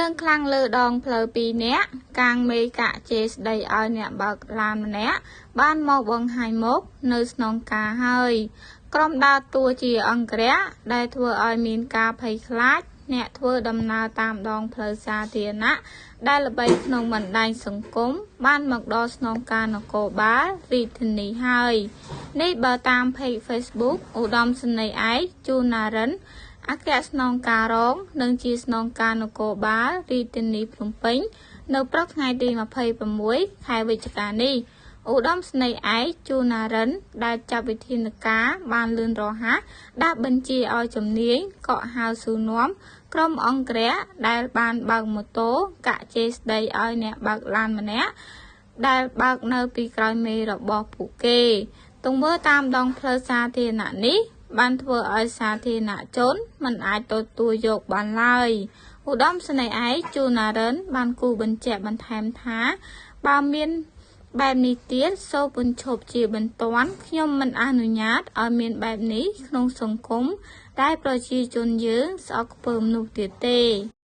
ជើងខ្លាំងលើដងផ្លូវពីរនាក់កាងមេកាក់ជេរស្ដីឲ្យអ្នកបើកឡានម្នាក់បានមកបង្ហាញមុខនៅស្នងការហើយក្រុមដើរតួជាអង្គរក្សដែលធ្វើឲ្យមានការភ័យខ្លាចអ្នកធ្វើដំណើរតាមដងផ្លូវសាធារណៈដែលល្បីក្នុងបណ្ដាញសង្គមបានមកដល់ស្នងការនគរបាលរាជធានីហើយនេះបើតាម Page Facebook ឧត្តមសេនីយ៍ឯកជួនណារិនអគ្គស្នងការរងនិងជាស្នងការនគរបាលរាជធានីភ្នំពេញនៅព្រឹកថ្ងៃទី26ខែវិច្ឆិកានេះឧត្តមសេនីយ៍ឯកជួនណារិនដែលចាត់វិធានការបានលឿនរហ័សដាក់បញ្ជាឲ្យជំនាញកក់ហៅស៊ូនាំក្រុមអង្គរក្សដែលបានបើកម៉ូតូកាក់ជេរស្ដីឲ្យអ្នកបើកឡានម្នាក់ដែលបើកនៅពីក្រោយមេរបស់ពួកគេទង្វើតាមដងផ្លូវសាធារណៈនេះបានធ្វើឲ្យសាធារណជនមិនអាចទទួលយកបានឡើយឧត្តមសេនីយ៍ឯកជួនណារិនបានគូបញ្ជាក់បន្ថែមថាបើមានបែបនេះទៀតសូមបញ្ឈប់ជាបន្ទាន់ខ្ញុំមិនអនុញ្ញាតឲ្យមានបែបនេះក្នុងសង្គមដែលប្រជាជនយើងស្អប់ខ្ពើមនោះទៀតទេ។